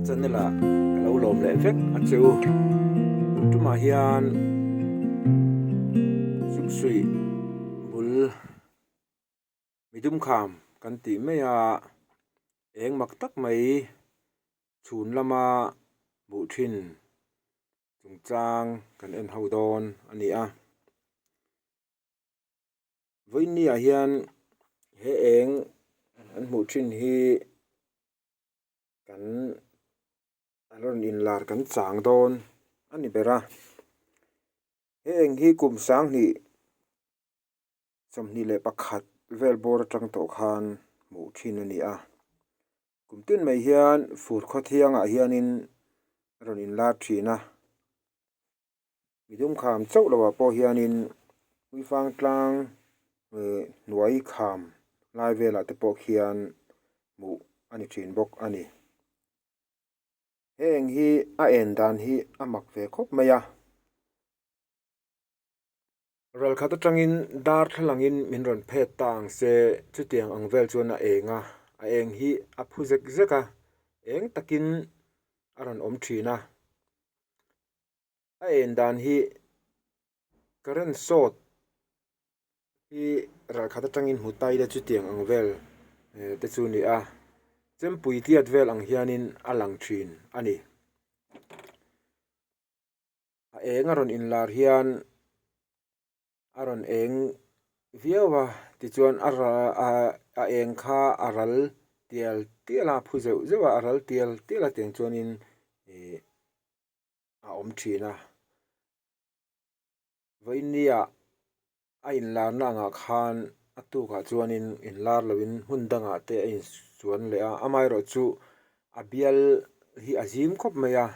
channel ah ka lo lawm leh vek a che u. Tun tumah hian sumsuih bul midum kham kan tih mai a, eng mak tak mai chhun lama buh thin chungchang kan en ho dawn a ni a. Vawiinniah hian he eng an hmuh thin hi kan a rawn inlar kan chang dawn a ni ber a. He eng hi kum sanghnih 21 vel bawr atang tawh khan hmuh thin a ni a. Kum tin mai hian fur khawthiangah hianin a rawn inlar thin a. Midum kham chauh lovah pawh hianin Uifang tlang eh hnuai kham lai velah te pawh khian hmuh a ni thin bawk a ni. Heng hi a en dan hi a mak ve khawp mai a. Ralkhat atangin darthlalangin min rawn phet ta ang se chutiang ang vel chuan a eng a, a eng hi a phu zek zek a, eng takin a rawn awm thin a. A en dan hi current short hi ralkhat atangin hmu ta ila chutiang ang vel te chu a ni a, chempui tiat vel ang hianin a lang thin a ni. A eng a rawn inlar hian a rawn eng viau a tichuan a a eng kha a ral tial tial a phu zeuh zeuh a a ral tial tial a tiang chuanin ih a awm thin a vawiinniah a inlarna angah khan a tukah chuanin inlar loin hmun dangah te a insuan leh a amaherawhchu a bial hi a zim khawp mai a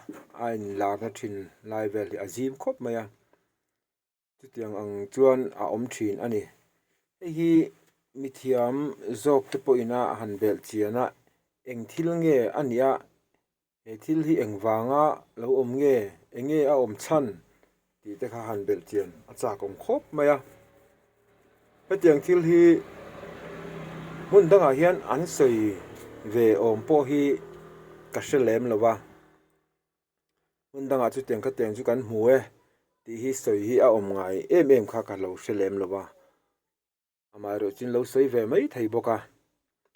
a inlarna thin lai vel hi a zim khawp mai a chutiang ang chuan a awm thin a ni hei hi mithiam zawk te pawhin a han belh chian a eng thil nge a nih a. He thil hi engvanga lo awm nge, enge a awm chhan tih te kha han belh chian a chak awm khawp mai a. Hetiang thil hi hmun dangah hian an sawi ve awm pawh hi ka hre lem lo va. Hmun dangah chutiang khatiang chu kan hmu e tih hi sawi hi a awm ngai em em kha ka lo hre lem lo va. Amaherawh chu in lo sawi ve mai thei bawk a,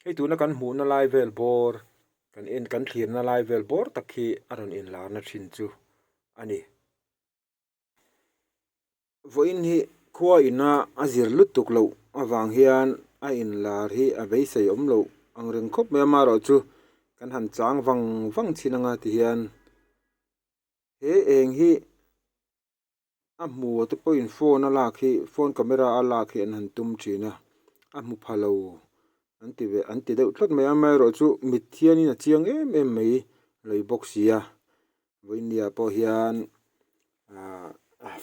hei tuna kan hmuhna lai vel bawr kan en kan thlirna lai vel bawr tak hi a rawn inlarna thin chu a ni. Vawiin hi khua ina a zir lutuk loh avang hian a inlar hi a beisei awm loh ang reng khawp mai a, amaherawh chu kan han chang vang vang thin anga tihian he eng hi. A hmu te pawhin phone a lak hi phone camera a lak hi an han tum thin a a hmu pha lo an ti ve an ti deuh tlat mai a amaherawhchu mit hianin a chiang em em mai lei bawk si a vawinia pawh hian ah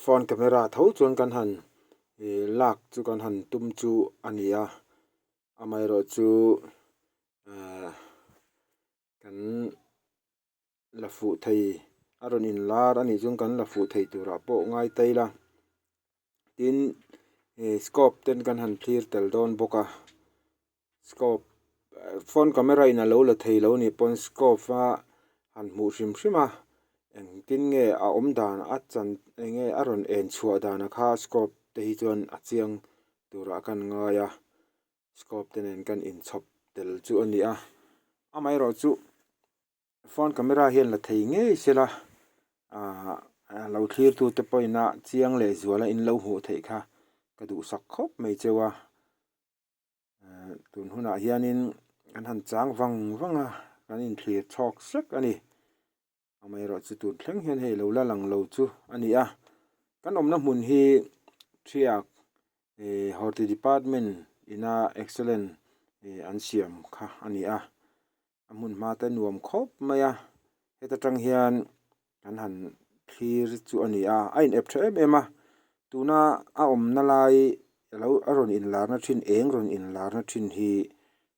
phone camera tho chuan kan han ih lak chu kan han tum chu a ni a amaherawhchu ah kan. La fuh thei a rawn inlar a nih chuan kan la fuh thei turah pawh ngai ta ila tin ih scope ten kan han thlir tel dawn bawk a scope phone camera in a lo la thei lo a nih pawn scope a han hmuh hrim hrim a engtin nge a awm dan a chan eng nge a rawn en chhuah dan a kha scope te hi chuan a chiang turah kan ngai a scope te nen kan inchhawp tel chu a ni a amaherawhchu. Phone camera hian la thei ngei sela ahh lo thlir tu te pawhin a chiang leh zuala in lo hmuh theih kha ka duhsak khawp mai cheu a ehh tun hunah hianin kan han chang vang vang a kan inthlir chhawk sek a ni amaherawhchu tun thleng hian hei lo la lang lo chu a ni a kan awmna hmun hi thiak ehh horti department ina excellent ih an siam kha a ni a. A hmun hma te nuam khawp mai a heta tang hian kan han thlir chu a ni a a in ep tha em em a tuna a awmna lai alo a rawn inlar na thin eng rawn inlar na thin hi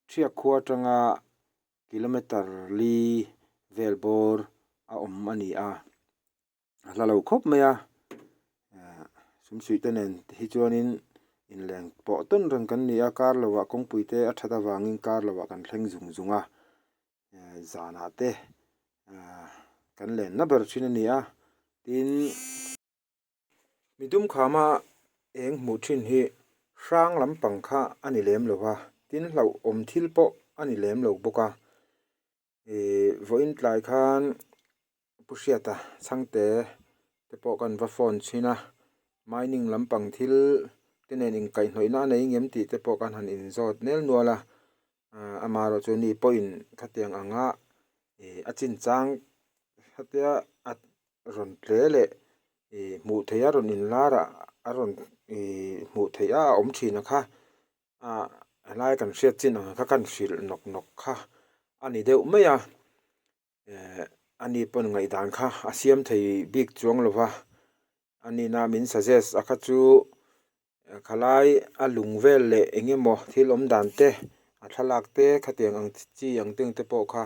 Thiak khua atanga kilometer li vel bawr a awm a ni a. a hla lo khawp mai a ehh sumsuih te nen hi chuanin inleng pawh tawn reng kan ni a kar lovah kawngpui te a that avangin kar lovah kan thleng zung zung a ehh zanah te. Kan lenna ber thin a ni a, tin midum khama eng hmuh thin hi hrang lampang kha a ni lem lo va, tin hlauhawm thil pawh a ni lem lo bawk a. Ihh vawiin tlai khan Pu Hriata chhangte te pawh kan va phone thin a, mining lampang thil te nen inkaihhnawihna a nei ngem tih te pawh kan han inzawt nel nual a. Amaherawhchu ni pawhin khatiang anga ih a chinchang khatia a rawn tle leh ih hmuh theih a rawn inlar ah a rawn ih hmuh theih a a awm thin a kha ah helai kan hriat chin ang kha kan hrilh nawk nawk kha a ni deuh mai a eh ani pawn ngaihdan kha a siam thei bik chuang lo va a nihna min suggest a kha chu khalai a lung vel leh eng emaw thil awm dan te a thlalak te khatiang ang chi ang teng te pawh kha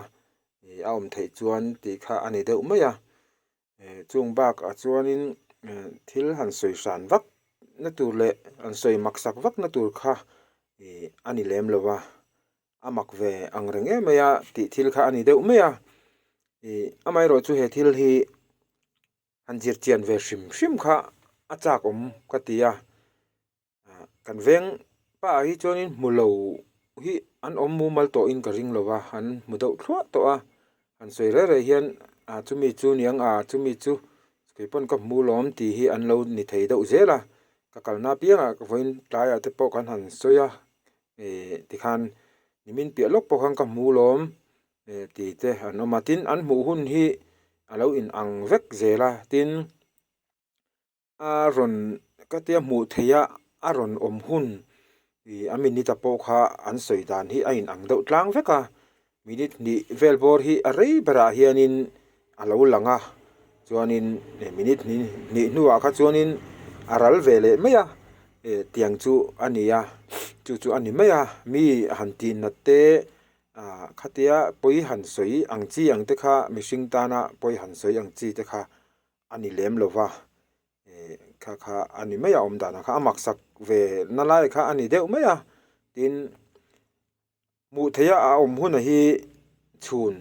ih a awm theih chuan tih kha a ni deuh mai a eh chung bakah chuanin eh thil han sawi hran vak na tur leh han sawi mak sak vak na tur kha ih a ni lem lo va. A mak ve ang reng em mai a tih thil kha a ni deuh mai a, ih amaherawh chu he thil hi han zir chian ve hrim hrim kha a chak awm ka ti a, ah kan veng paah hi chuanin hmu lo hi an awm mumal tawhin ka ring lo va, an hmu deuh thluah tawh a, han sawi reh reh hian ah chumi chu niang ah chumi chu keipawn ka hmu lawm tih hi an lo ni thei deuh zel a, ka kalna apiangah vawiin tlaiah te pawh kan han sawi a. Ih tikhan nimin piah lawk pawh khan ka hmu lawm eh tih te an awm a tin an hmuh hun hi a lo in ang vek zel a tin a rawn ka tia hmuh theih a a rawn awm hun ih a minute ah pawh kha an sawi dan hi a in ang deuh tlang vek a minute hnih vel bawr hi a rei berah hianin a lo lang a chuanin minute hnih hnuah kha chuanin a ral ve leh mai a eh tiang chu a ni a chu chu a ni mai a mi han tih nat te ah khatia pawi han sawi ang chi ang te kha mihring tana pawi han sawi ang chi te kha a ni lem lo va eh kha kha a ni mai a awm danah kha a maksak ve na lai kha a ni deuh mai a tin. Hmuh theih a a awm hunah hi chhun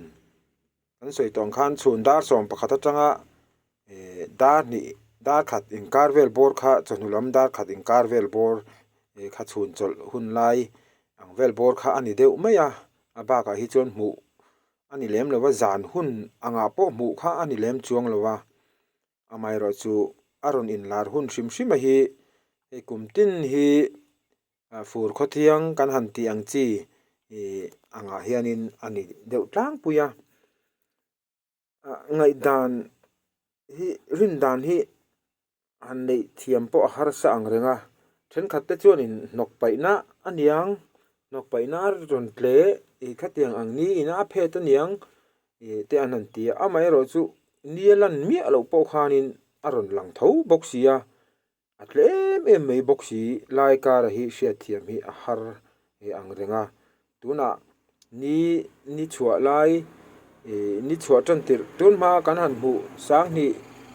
kan sawi tawh ang khan chhun dar 11 atanga eh dar hnih dar khat inkar vel bawr kha chawhnu lam dar khat inkar vel bawr eh kha chhun chawlh hun lai ang vel bawr kha a ni deuh mai a a bakah hi chuan hmuh a ni lem lo va zan hun angah pawh hmuh kha a ni lem chuang lo va amaherawhchu a rawn inlar hun hrim hrim a hi hei kum tin hi. Fur khawthiang kan han tih ang chi ih angah hianin a ni deuh tlangpui a, ngaihdan hi rindan hi han neih thiam pawh a harsa ang reng a, thenkhat te chuanin hnawk paihna a niang hnawk paihna a rawn tle ih khatiang ang niin a phet a niang ih te an han ti a, amaherawhchu ni a lan miah loh pawh khanin a rawn lang tho bawk si a. A tle em em mai bawk si, lai kara hi hriatthiam hi a har eh ang reng a. Tunah ni ni chhuah lai eh ni chhuah tan tirh tun hma kan han hmuh 20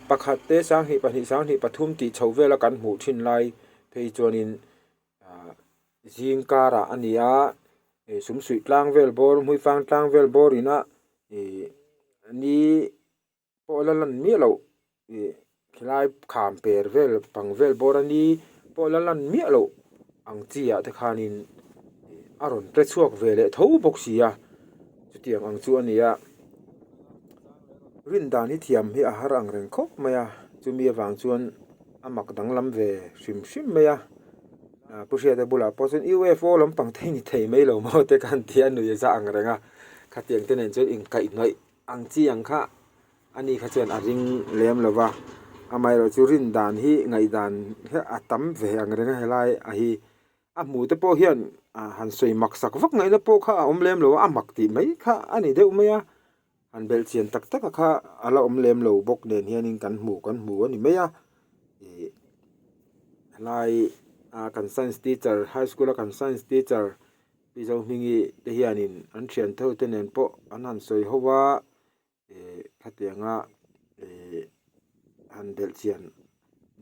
pakhat te 22 23 tih chho vela kan hmuh thin lai phei chuanin ah zing karah a ni a eh sumsuih tlang vel bawr hmuifang tlang vel bawr ina eh ni. Pawh la lan miah loh ih khilai kham per vel pang vel bawr a ni pawh la lan miah loh ang chi ah te khanin a rawn tle chhuak ve leh tho bawk si a chutiang ang chu a ni a rin dan hi thiam hi a har ang reng khawp mai a chumi avang chuan a mak danglam ve hrim hrim mai a Pu Hriata bulah pawh chuan UFO lampang te hi ni thei mai lo maw te khan ti a nuih a za ang reng a khatiang te nen chuan inkaihhnawih. Ang chi ang kha ani kha chuan a ring lem lo va, amaherawh chu rin dan hi ngaihdan hi a tam ve ang reng a helai a hi a hmu te pawh hian han sawi mak sak vak ngaihna pawh kha a awm lem lo a, a mak tih mai kha a ni deuh mai a, han belh chian tak tak a kha a la awm lem lo bawk nen hianin kan hmu kan hmu a ni mai a, ih helai a kan science teacher high school a kan science teacher. Pi Zohmingi te hianin an thian tho te nen pawh an han sawi ho a, eh khatianga eh han belh chian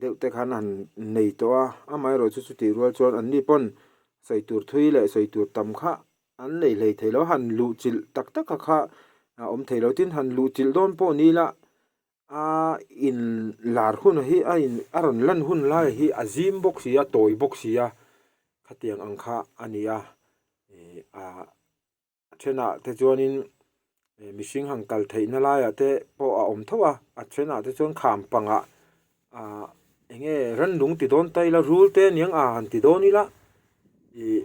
deuh te khan han nei tawh a, amaherawh chu chutih rual chuan an ni pawn sawi tur thui leh sawi tur tam kha an nei hlei thei lo, han luh chilh tak tak a kha a awm thei lo. Tin, han luh chilh dawn pawh ni ila a in lar hun hi a in a rawn lan hun lai hi a zim bawk si a, tawi bawk si a, khatiang ang kha a ni a, ih ah. A thenah te chuanin mihring han kal theihna laiah te pawh a awm tho a, a thenah te chuan kham pangah ah eng nge rannung ti dawn ta ila rul te aniang ah han ti dawn ila ih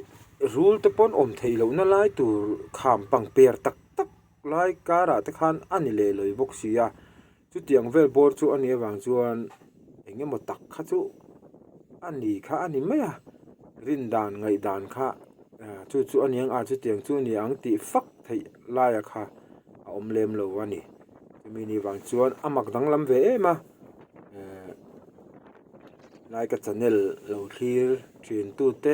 rul te pawn awm theih lohna lai tur kham pang per tak tak lai karah te khan a ni leh lawi bawk si a, chutiang vel bawr chu a nih avang chuan eng emaw tak kha chu a ni kha a ni mai a, rindan ngaihdan kha chu chu a niang a chutiang chu a ni ang tih fak theih laia kha a awm lem lo a ni. Chumi ni vang chuan a mak danglam ve em a, lai ka channel lo thlir thin tute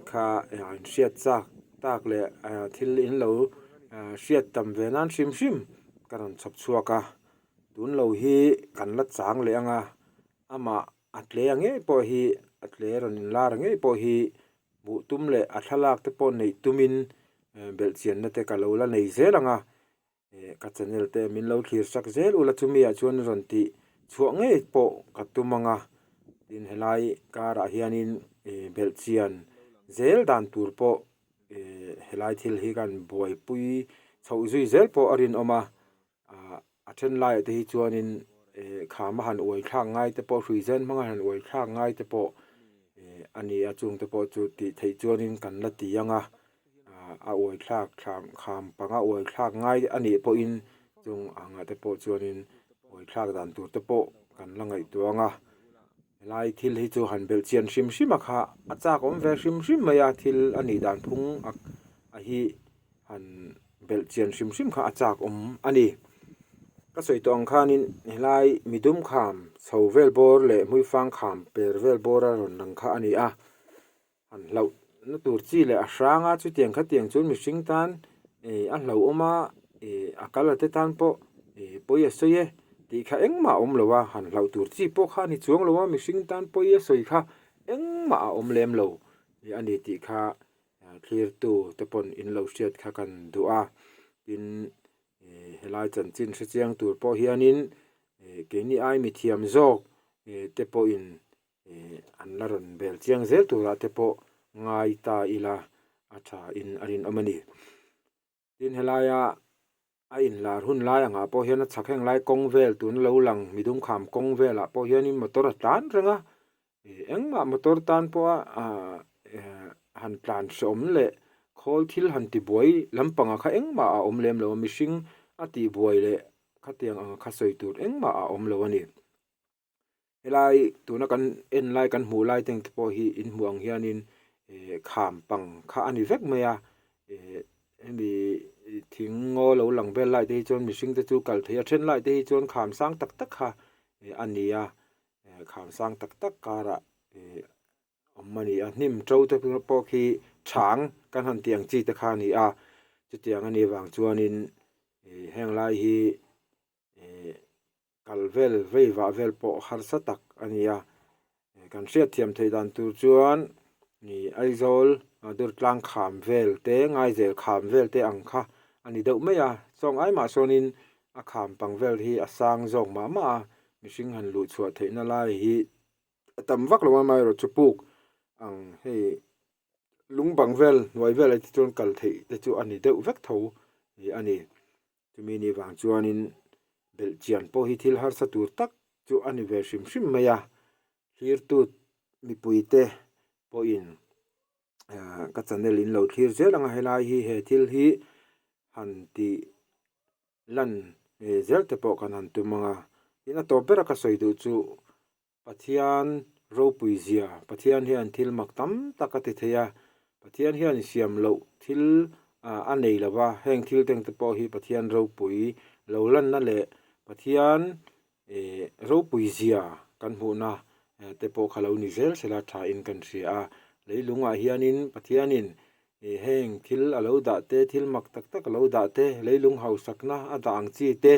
kha an hriat chak tak leh thil in lo hriat tam ve nan hrim hrim ka rawn chhawp chhuak a, tun lo hi kan la chang leh ang a, amah a tle a ngei pawh hi a tle rawn inlar a ngei pawh hi hmuh tum leh a thlalak te pawh neih tumin belhchianna te ka lo la nei zel ang a, ka channel te min lo thlir sak zel ula chumi ah chuan rawn tih chhuah ngei pawh ka tum ang a, tin helai karah hianin belhchian zel dan tur pawh helai thil hi kan buaipui chhoh zui zel pawh a rinawm a, ah a then laiah te hi chuanin kham a han uai thlak ngai te pawh hrui zen hmanga han uai thlak ngai te pawh a ni a chung te pawh chu tih theih chuanin kan la ti ang a, ah a uai thlak thlam kham panga uai thlak ngai a nih pawhin chung angah te pawh chuanin uai thlak dan tur te pawh kan la ngaihtuah ang a. Helai thil hi chu han belh chian hrim hrim a kha a chak awm ve hrim hrim mai a thil a nih dan phung a hi han belh chian hrim hrim kha a chak awm a ni. Ka sawi tawh ang khanin helai midum kham chho vel bawr leh hmuifang kham per vel bawr a rawn lang kha a ni a. Han hlauh na tur chi leh a hrang a chutiang khatiang chuan mihring tan ih a hlauhawm a ih a kal a te tan pawh ih pawi a sawi e tih kha engmah a awm lo a han hlauh tur chi pawh kha a ni chuang lo a mihring tan pawi a sawi kha engmah a awm lem lo a ni tih kha thlir tu te pawn in lo hriat kha kan duh a tin ih helai chanchin hre chiang tur pawh hianin ih keini ai mithiam zawk ih te pawhin. Ih an la rawn bel chiang zel turah te pawh ngai ta ila a tha in a rinawm a ni. Tin helaia a inlar hun lai angah pawh hian a chhak heng lai kawng vel tuna lo lang midum kham kawng velah pawh hianin motor a tlan reng a, ih engmah motor tan pawha ah han tlan hreawm leh khawl thil han tibuai lampangah kha engmah a awm lem lo a, mihring a tihbuai leh khatiang ang kha sawi tur engmah a awm lo a ni. Helai tuna kan en lai kan hmuh lai te pawh hi in hmuh ang hianin ih kham pang kha a ni vek mai a ih hemi thing ngaw lo lang vel lai te hi chuan mihring te chu kal thei a then lai te hi chuan kham sang tak tak kha a ni a kham sang tak tak karah ih awm a ni a hnim to te pawh khi chhang kan han tih ang chi te kha a ni a chutiang a nih vang chuanin ih heng lai hi ih. Kal vel vei vah vel pawh harsa tak a ni a, kan hriatthiam theih dan tur chuan ih Aizawl Durtlang kham vel te Ngaizel kham vel te ang kha a ni deuh mai a, chawng ai mah sawnin a kham pang vel hi a sang zawk mah mah a, mihring han luh chhuah theihna lai hi a tam vak lo a, amaherawhchu puk ang hei lung bang vel hnuai vel ah te chuan kal theih te chu a ni deuh vek tho a ni. Chumi ni vang chuanin belhchian pawh hi thil harsa tur tak chu a ni ve hrim hrim mai a, thlirtu mipuite pawhin ka channel in lo thlir zel ang a, helai hi he thil hi han tih lan zel te pawh kan han tum ang a, tin a tawp bera ka sawi duh chu Pathian ropui zia, Pathian hian thil mak tam tak a ti thei a, Pathian hian siam loh thil a nei lo va, heng thil teng te pawh hi Pathian ropui lo lanna leh Pathian ropui zia kan hmuhna te pawh kha lo ni zel sela thain kan hria a. Leilungah hianin Pathianin heng thil a lo dah te, thil mak tak tak a lo dah te, leilung hausakna a dah ang chi te,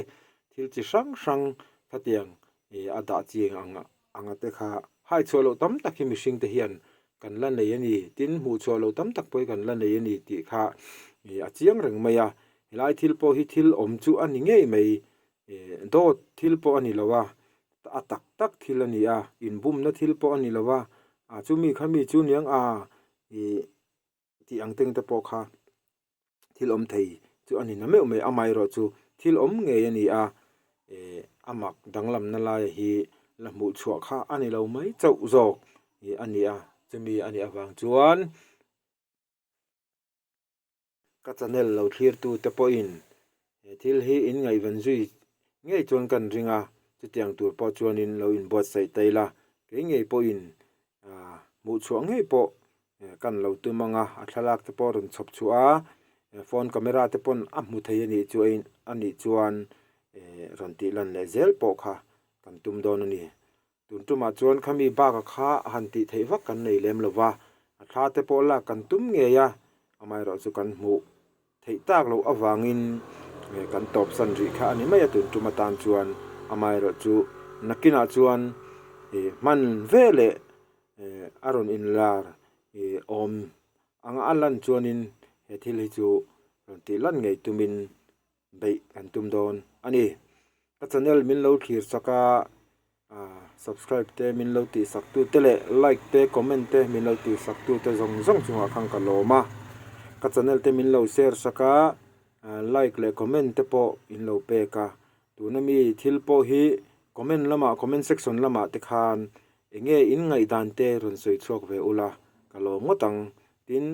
thil chi hrang hrang khatiang Ih a dah chiang ang anga te kha hai chhuah loh tam tak hi mihring te hian kan la nei a ni tin hmuh chhuah loh tam tak pawh hi kan la nei a ni tih kha ih a chiang reng mai a. Helai thil pawh hi thil awm chu a ni ngei mai dawt thil pawh a ni lo a, a tak tak thil a ni a, inbumna thil pawh a ni lo a, chumi kha mi chu niang a ih tih ang teng te pawh kha thil awm thei chu a ni na meuh mai amaherawhchu thil awm ngei a ni a eh a mak danglamna laia hi la hmuh chhuah kha a ni lo mai chauh zawk ih a ni a chumi a nih avang chuan ka channel lo thlir tu te pawhin he thil hi in ngaihven zui ngei chuan kan ring a chutiang tur pawh chuanin lo inbuatsaih ta ila kei ngei pawhin ah hmuh chhuah ngei pawh kan lo tum ang a a thlalak te pawh a rawn chhawp chhuah a phone camera te pawn a hmu thei a nih chu a nih chuan eh rawn tih lan leh zel pawh kha kan tum dawn a ni. Tun tumah chuan khami baka kha han tih theih vak kan nei lem lo va, a thla te pawh lak kan tum ngei a, amaherawh chu kan hmuh theih tak loh avangin kan tawpsan rih kha a ni mai a tun tum atan chuan amaherawh chu nakinah chuan hman ve leh a rawn inlar awm anga a lan chuanin he thil hi chu rawn tih lan ngei tumin beih kan tum dawn a ni. Ka channel min lo thlir chak a, subscribe te min lo tih sak tu te leh like te comment te min lo tih sak tu te zawng zawng chungah khan ka lawm a. Ka channel te min lo share sak a, like leh comment te pawh in lo pek a. Tuna mi thil pawh hi comment lamah comment section lamah te khan eng nge in ngaihdan te rawn sawi chhuak ve ula ka lawm ngawt ang. Tin,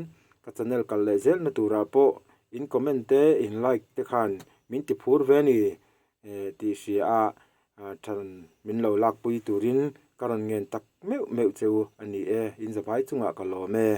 ka channel kal leh zelna turah pawh in comment te in like te khan min ti phur ve a ni tih hria a than min lo lakpui turin ka rawn ngen tak meuh meuh che u a ni e, in zavai chungah ka lawm e.